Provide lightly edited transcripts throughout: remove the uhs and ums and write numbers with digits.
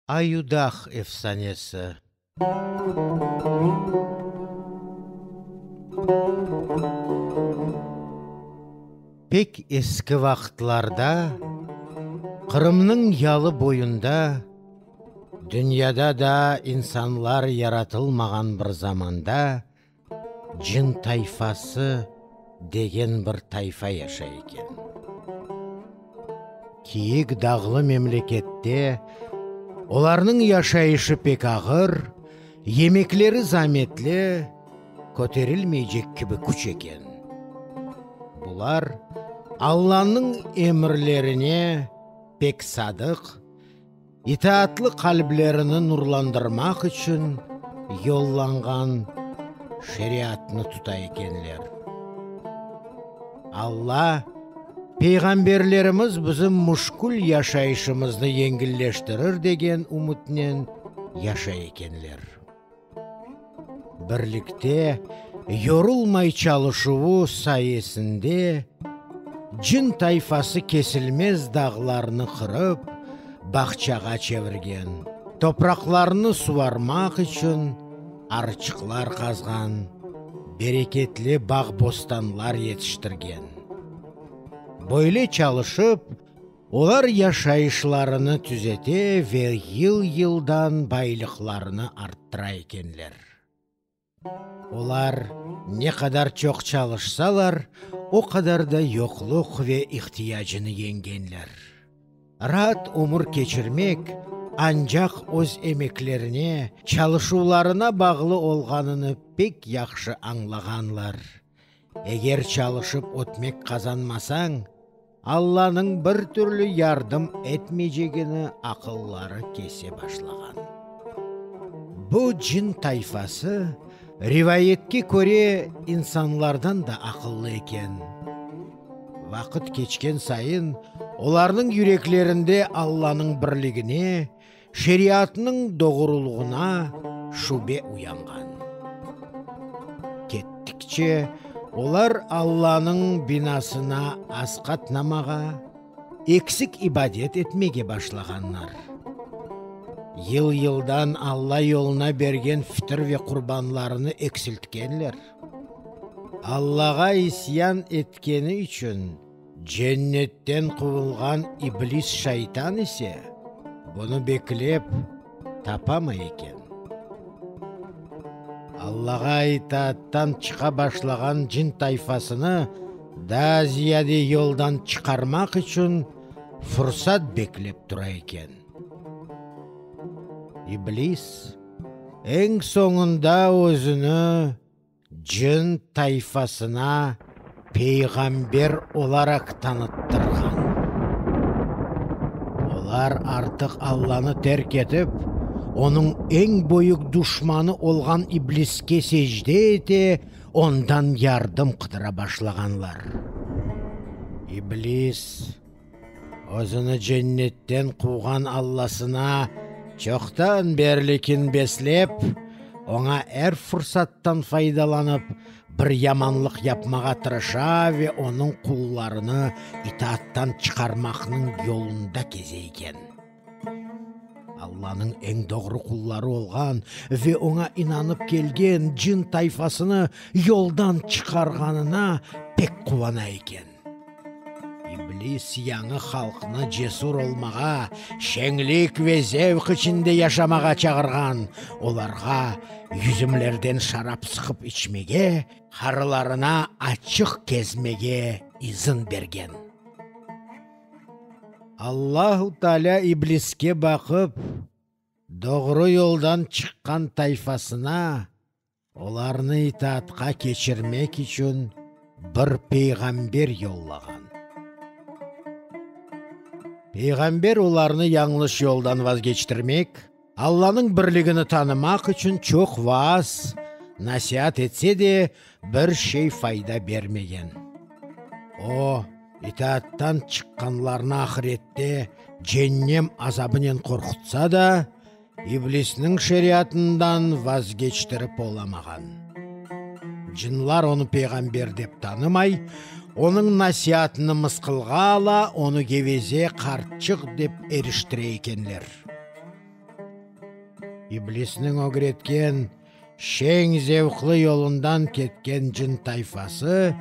Ayudağ efsanesi. Pek eski vaqıtlarda Qırımnıñ yalı boyunda, dünyada daa insanlar yaratılmağan bir zamanda Cın tayfası degen bir tayfa yaşay eken. Kiyik dağlı memlekette olarnıñ yaşayışı pek ağır, yemekleri zametli, köterilmeycek kibi küç eken. Bular Allanıñ emirlerine pek sadıq, İtaatlı qalblerini nurlandırmaq içün yollanğan şeriatnı tuta ekenler. Alla, peyğamberlerimiz bizim müşkül yaşayışımıznı yengilleştirir degen ümütnen yaşay ekenler. Birlikte yorulmay çalışuvı sayesinde cın tayfası kesilmez dağlarnı qırıp, bağçağa çevirgen, topraqlarnı suvarmaq içün arıçıqlar qazğan, bereketli bağ-bostanlar yetiştirgen. Böyle çalışıp, Olar yaşayışlarını tüzete ve yıl-yıldan baylıqlarını arttıra ekenler. Olar ne qadar çoq çalışsalar, o qadar da yoqluq ve ihtiyacını yeñgenler. Raat ömür keçirmek ancaq öz emeklerine, çalışuvlarına bağlı olğanını pek yahşı añlağanlar. Eger çalışıp ötmek qazanmasañ, Allanıñ bir türlü yardım etmeycegini aqılları kese başlağan. Bu cin tayfası, rivayetke köre, insanlardan da aqıllı eken. Vaqıt keçken sayın, olarnıñ yüreklerinde Allanıñ birligine, Şeriatnıñ doğruluğına şübe uyanğan. Kettikçe, olar Allanıñ binasına az qatnamağa, eksik ibadet etmege başlağanlar. Yıl-yıldan Alla yoluna bergen fitir ve qurbanlarını eksiltkenler. Allağa isyan etkeni içün, Cennetten quvulğan İblis şaytan ise, bunı beklep tapamay eken. Allağa itaattan çıqa başlağan cin tayfasını daa ziyade yoldan çıqarmaq içün fursat beklep tura eken. İblis eñ soñunda özüni Cın tayfasına peyğamber olaraq tanıttırğan. Olar artıq Allanı terk etip, onıñ eñ büyük duşmanı olğan İbliske secde ete, ondan yardım qıdıra başlağanlar. İblis. Özüni cennetten quvğan Allasına çoqtan berli kin beslep, oña er fursattan faydalanıp, bir yamanlıq yapmağa tırışa ve onıñ qullarını itaattan çıqarmaqnıñ yolunda keze eken. Allanıñ eñ doğru qulları olğan ve oña inanıp kelgen cin tayfasını yoldan çıqarğanına pek quvana eken. İblis yañı halqnı cesur olmağa, şeñlik ve zevq içinde yaşamağa çağırğan, olarğa yüzümlerden şarap sıqıp içmege, qarılarına açıq kezmege izin bergen. Allahu-Teala İbliske baqıp, doğru yoldan çıqqan tayfasına olarnı itaatqa keçirmek içün bir peyğamber yollağan. Peyğamber olarnı yañlış yoldan vazgeçtirmek, Allanıñ birligini tanımaq içün çoq vaaz, nasiat etse de, bir şey fayda bermegen. O, itaattan çıqqanlarnı ahirette cennem azabınen qorqutsa da, İblisniñ şeriatından vazgeçtirip olamağan. Cınlar onı peyğamber dep tanımay, onıñ nasiatını mısqılğa ala, onı geveze, qartçıq dep eriştire ekenler. İblisniñ ögretken şeñ-zevqlı yolundan ketken cın tayfası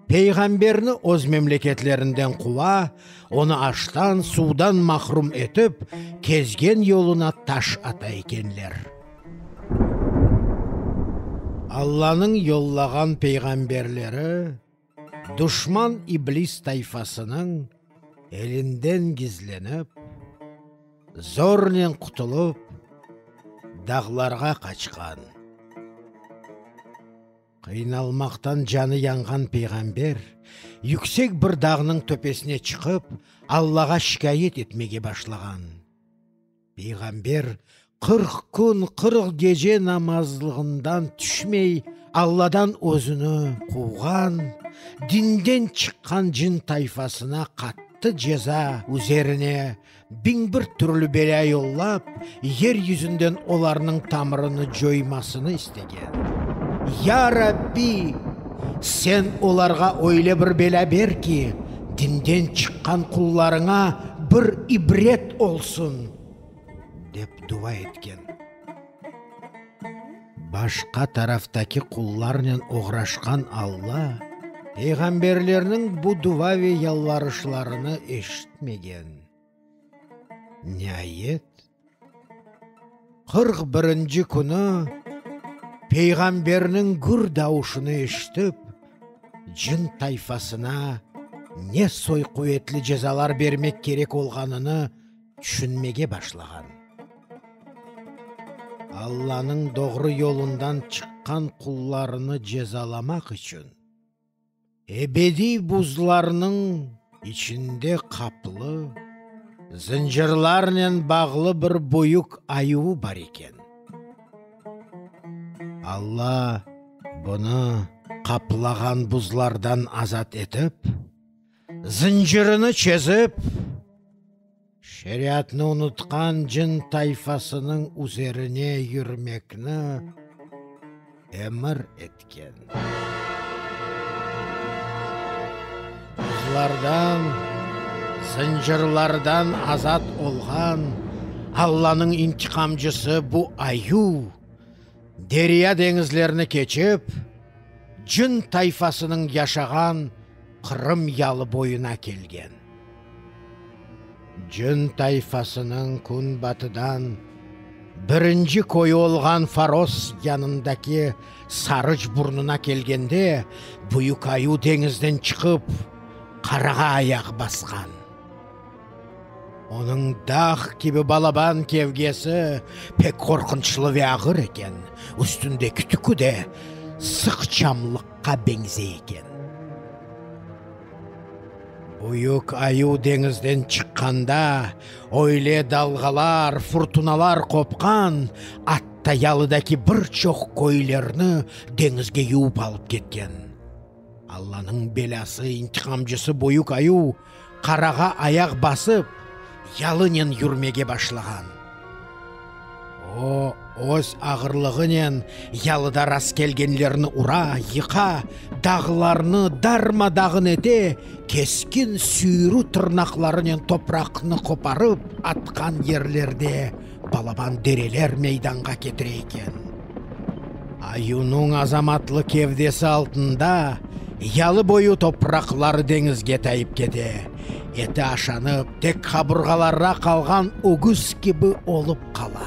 Peyğamberni öz memleketlerinden quva, onı aştan, suvdan mahrum etip, kezgen yoluna taş ata ekenler. Allanıñ yollağan peyğamberleri duşman İblis tayfasınıñ elinden gizlenip, zornen qutulıp, dağlarğa qaçqan. Qıynalmaqtan canı yanğan peyğamber yüksek bir dağnıñ töpesine çıqıp, Allağa şikâyet etmege başlağan. Peyğamber 40 kün, 40 gece namazlığından tüşmey, Alladan özüni quvğan, dinden çıqqan cin tayfasına qattı ceza üzerine 1001 türlü belâ yollap, yer yüzünden olarnıñ tamırını coymasını istegen. Ya Rabbi! Sen olarğa öyle bir belâ ber ki, dinden çıqqan qullarıña bir ibret olsun, dep dua etken. Başqa taraftaki qullarnen oğraşqan Alla, peyğamberlerniñ bu dua ve yalvarışlarını eşitmegen. Niayet, 41-nci künü peyğamberniñ gür davuşını eşitip, cın tayfasına ne soy quvetli cezalar bermek kerek olğanını tüşünmege başlağan. Allanıñ doğru yolundan çıqqan qullarını cezalamaq içün, Ebediy buzlarnıñ içinde qaplı, zıncırlarnen bağlı bir büyük ayuv bar eken. Alla bunı qaplağan buzlardan azat etip, zıncırını çezip, Şeriatnı unutqan cın tayfasınıñ üzerine yürmekni emir etken. Buzlardan, zıncırlardan azat olğan Allanıñ intiqamcısı bu ayuv, derya-deñizlerni keçip, cın tayfasınıñ yaşağan Qırım yalı boyuna kelgen. Cın tayfasınıñ künbatıdan birinci köyü olğan Faros yanındaki Sarıç burnuna kelgende, büyük ayu deñizden çıqıp, qarağa ayaq basqan. Onıñ dağ kibi balaban kevgesi pek qorqunçlı ve ağır eken, üstündeki tükü de sıq çamlıqqa beñzey eken. Büyük ayuv deñizden çıqqanda, öyle dalğalar, furtunalar qopqan, atta yalıdaki bir çoq köylerni deñizge yuvıp alıp ketken. Allanıñ belâsı, intiqamcısı büyük ayuv qarağa ayaq basıp, yalınen yürmege başlağan. O, öz ağırlığınen yalıda rastkelgenlerni ura, yıqa, dağlarnı darma-dağın ete, keskin süyrü tırnaqlarınen topraqnı qoparıp atqan yerlerde balaban dereler meydanğa ketire eken. Ayunıñ azamatlı kevdesi altında yalı boyu topraqları deñizge tayıp kete, eti aşanıp, tek qaburğalarra qalğan ögüz kibi olıp qala.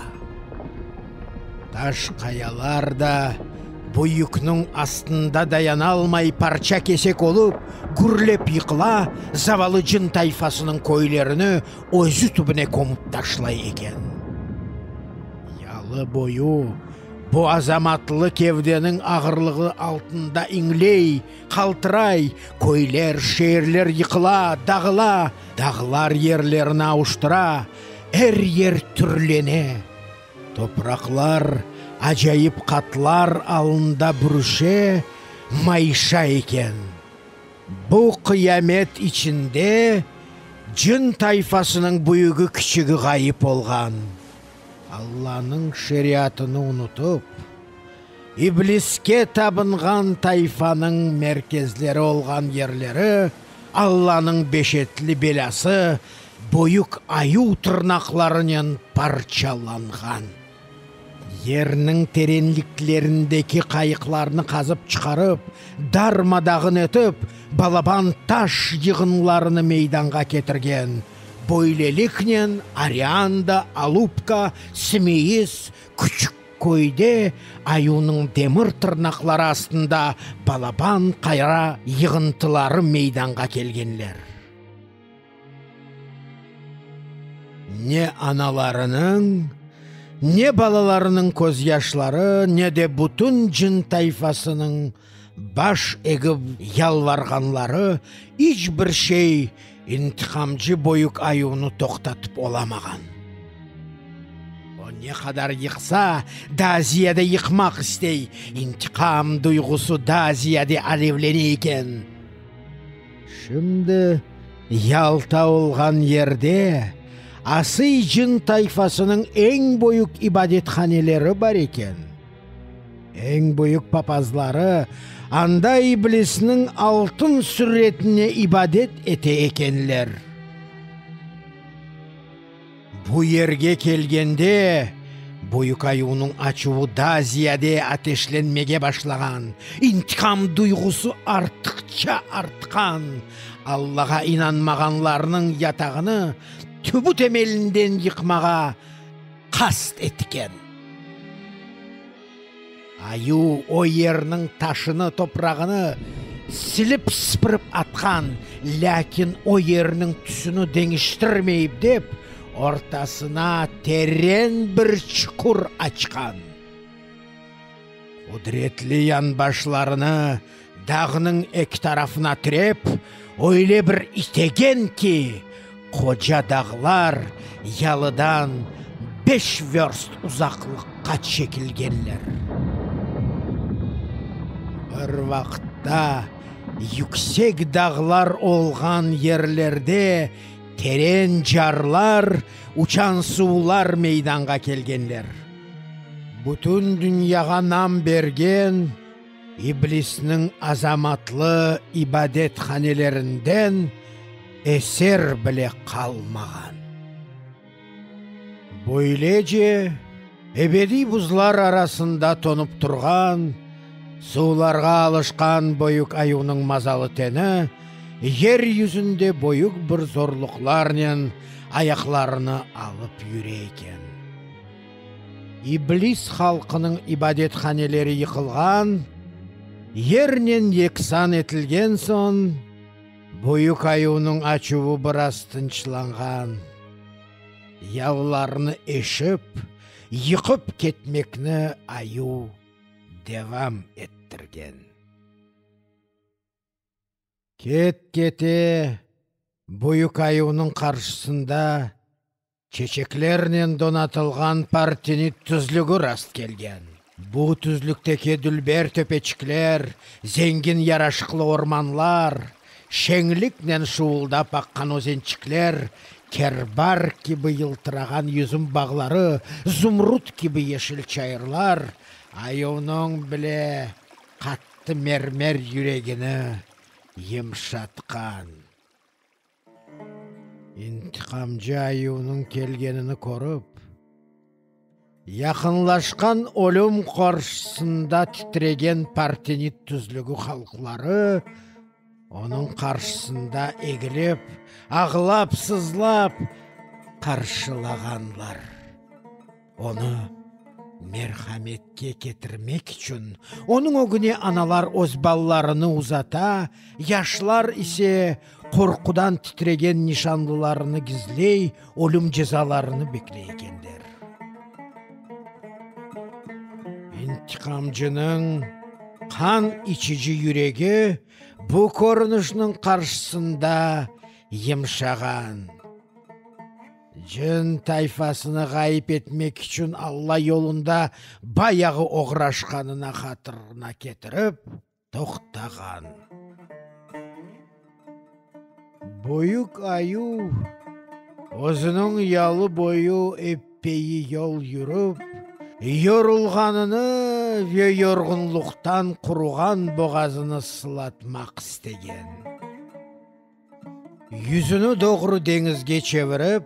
Taş qayalar da bu yükniñ astında dayanalmay parça-kesek olıp, gürlep yıqıla, zavalı cın tayfasınıñ köylerini özü tübüne kömüp taşlay eken. Yalı boyu bu azamatlı kevdeniñ ağırlığı altında iñley, qaltıray, köyler, şeerler yıqıla, dağıla, dağlar yerlerini avuştıra, er yer türlene. Topraqlar acayip qatlar alında bürüşe, mayışa eken. Bu qıyamet içinde cın tayfasınıñ büyügi-kiçigi ğayıp olğan. Allanıñ şeriatını unutıp, İbliske tabınğan tayfanıñ merkezleri olğan yerleri Allanıñ beşetli belâsı büyük ayuv tırnaqlarınen parçalanğan. Yerniñ terenliklerindeki qayıqlarnı qazıp çıqarıp, darma-dağın etip, balaban taş yığınlarını meydanğa ketirgen. Böyleliknen Oreanda, Alupka, Simeiz, Küçük köyde ayuvnıñ demir tırnaqları astında balaban qara yığıntıları meydanğa kelgenler. Ne analarınıñ, ne balalarınıñ közyaşları, ne de bütün cin tayfasınıñ baş egip yalvarğanları, iç bir şey intiqamcı Böyük Ayuvnı toqtatıp olamağan. O ne qadar yıqsa, daa ziyade yıqmaq istey, intiqam duyğusı daa ziyade alevlene eken. Şimdi Yalta olğan yerde asıy cin tayfasınıñ eñ büyük ibadethaneleri bar eken. Eñ büyük papazları anda İblisniñ altın süretine ibadet ete ekenler. Bu yerge kelgende, Büyük Ayuvnıñ açuvı daa ziyade ateşlenmege başlağan, intiqam duyğusı arttıqça artqan, Allağa inanmağanlarnıñ yatağını tübü-temelinden yıqmağa qast etken. Ayuv o yerniñ taşını, toprağını silip-sıpırıp atqan, lâkin o yerniñ tüsüni deñiştirmeyip dep, ortasına teren bir çuqur açqan. Qudretli yanbaşlarını dağnıñ eki tarafına tirep, öyle bir itegen ki, qoca dağlar yalıdan beş vörst uzaqlıqqa çekilgenler. Bir vaqıtta yüksek dağlar olğan yerlerde teren carlar, uçan suvlar meydanğa kelgenler. Bütün dünyağa nam bergen İblisniñ azamatlı ibadethanelerinden eser bile qalmağan. Böylece, ebediy buzlar arasında toñıp turğan, suvlarğa alışqan Böyük Ayuvnıñ mazalı teni yer yüzünde böyük bir zorluqlarnen ayaqlarını alıp yüre eken. İblis halqınıñ ibadethaneleri yıqılğan, yernen yeksan etilgen soñ, Büyük Ayuvnıñ açuvı biraz tınçlanğan. Yalılarnı eşip, yıqıp ketmekni Ayuv devam ettirgen. Ket-kete Büyük Ayuvnıñ qarşısında çeçeklernen donatılğan Partenit tüzlügi rastkelgen. Bu tüzlükteki dülber töpeçikler, zengin yaraşıqlı ormanlar, şeñliknen şuvuldap aqqan özençikler, kerbar kibi yıltırağan yüzüm bağları, zumrut kibi yeşil çayırlar Ayuvnıñ bile qattı mermer yüregini yımşatqan. İntiqamcı ayuvnıñ kelgenini körip, yaqınlaşqan ölüm qarşısında titregen Partenit tüzlügi halqları onıñ qarşısında egilip, ağlap-sızlap qarşılağanlar. Onı merhametke ketirmek içün, onıñ ögüne analar öz balalarını uzata, yaşlar ise qorqudan titregen nişanlılarını gizley, ölüm cezalarını bekley ekenler. İntiqamcınıñ qan içici yüregi bu körünişniñ qarşısında yımşağan. Cın tayfasını ğayıp etmek içün Alla yolunda bayağı oğraşqanına hatırına ketirip, toqtağan. Büyük ayuv özüniñ yalı boyu eppeyi yol yürip, yorulğanını ve yorğunluqtan quruğan boğazını sılatmaq istegen. Yüzüni doğru deñizge çevirip,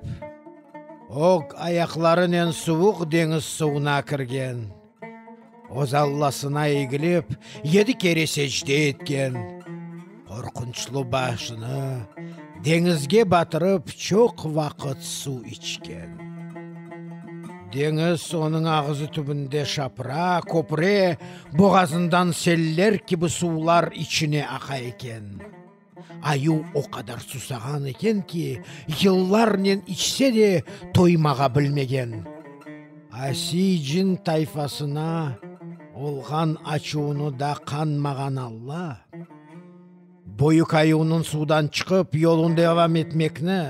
Ög ayaqlarınen suvuq deñiz suvuna kirgen. Öz Allasına egilip, yedi kere secde etken. Qorqunçlı başını deñizge batırıp, çoq vaqıt suv içken. Deñiz onıñ ağızı tübünde şapıra, köpüre, boğazından seller kibi suvlar içine aqa eken. Ayuv o qadar susağan eken ki, yıllarnen içse de toymağa bilmegen. Asiy cin tayfasına olğan açuvını da qanmağan Alla, Böyük ayuvnıñ suvdan çıqıp yolun devam etmekni,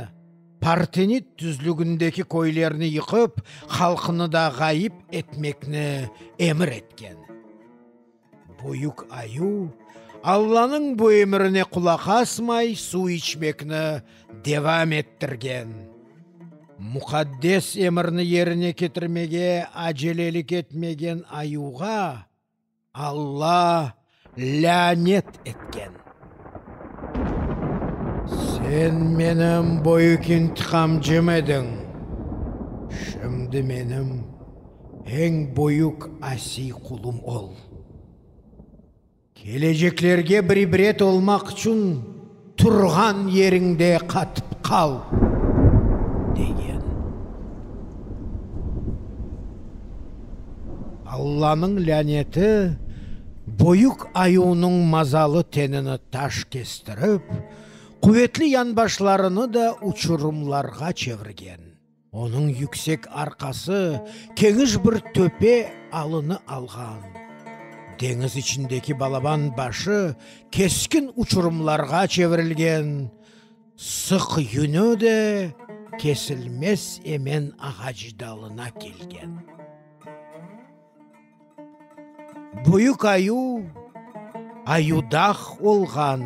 Partenit tüzlügindeki köylerni yıqıp, halqını da ğayıp etmekni emir etken. Büyük ayuv Allanıñ bu emirine qulaq asmay suv içmekni devam ettirgen. Muqaddes emirni yerine ketirmege acelelik etmegen ayuvğa Alla lânet etken. Sen menim büyük intiqamcım ediñ, şimdi menim eñ büyük asiy qulum ol. Keleceklerge bir ibret olmaq içün turğan yeriñde qatıp qal, degen. Allanıñ lâneti büyük ayuvnıñ mazalı tenini taş kestirip, quvetli yanbaşlarını da uçurımlarğa çevirgen. Onıñ yüksek arqası keniş bir töpe alını alğan. Deñiz içindeki balaban başı keskin uçurımlarğa çevirilgen, sıq yünü de kesilmez emen ağaç dalına kelgen. Büyük ayuv Ayudağ olğan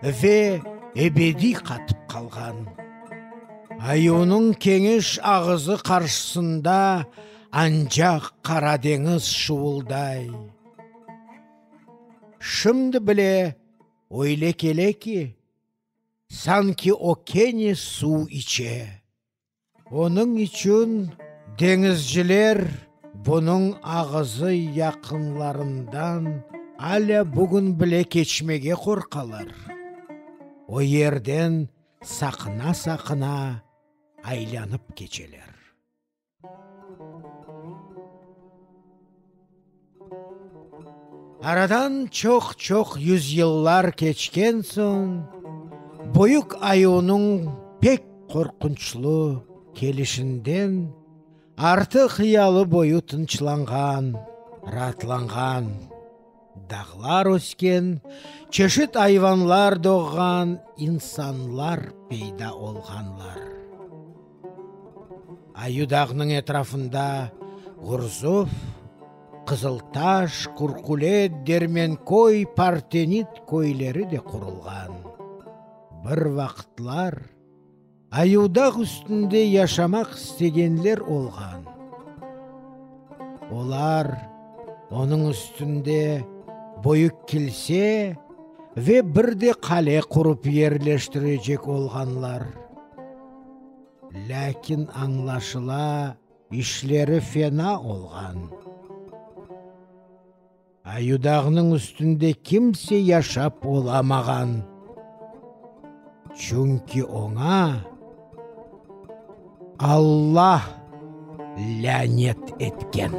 ve ebediy qatıp qalğan. Ayuvnıñ keniş ağızı qarşısında ancaq Qara deñiz şuvulday. Şimdi bile öyle kele ki, sanki o kene suv içe. Onıñ içün deñizciler bunıñ ağızı yaqınlarından alâ bugün bile keçmege qorqalar, o yerden saqına-saqına aylanıp keçeler. Aradan çoq-çoq yüzyıllar keçken soñ, Büyük Ayuvnıñ pek qorqunçlı kelişinden artıq yalı boyu tınçlanğan, raatlanğan, dağlar ösken, çeşit ayvanlar doğğan, insanlar peyda olğanlar. Ayudağnıñ etrafında Gurzuf, Qızıltaş, Qurqulet, Dermenköy, Partenit köyleri de qurulğan. Bir vaqıtlar Ayudağ üstünde yaşamaq istegenler olğan. Olar onıñ üstünde büyük kilse ve bir de qale qurıp yerleştirecek olğanlar. Lâkin, añlaşıla, işleri fena olğan. Ayudağnıñ üstünde kimse yaşap olamağan, çünki oña Alla lânet etken.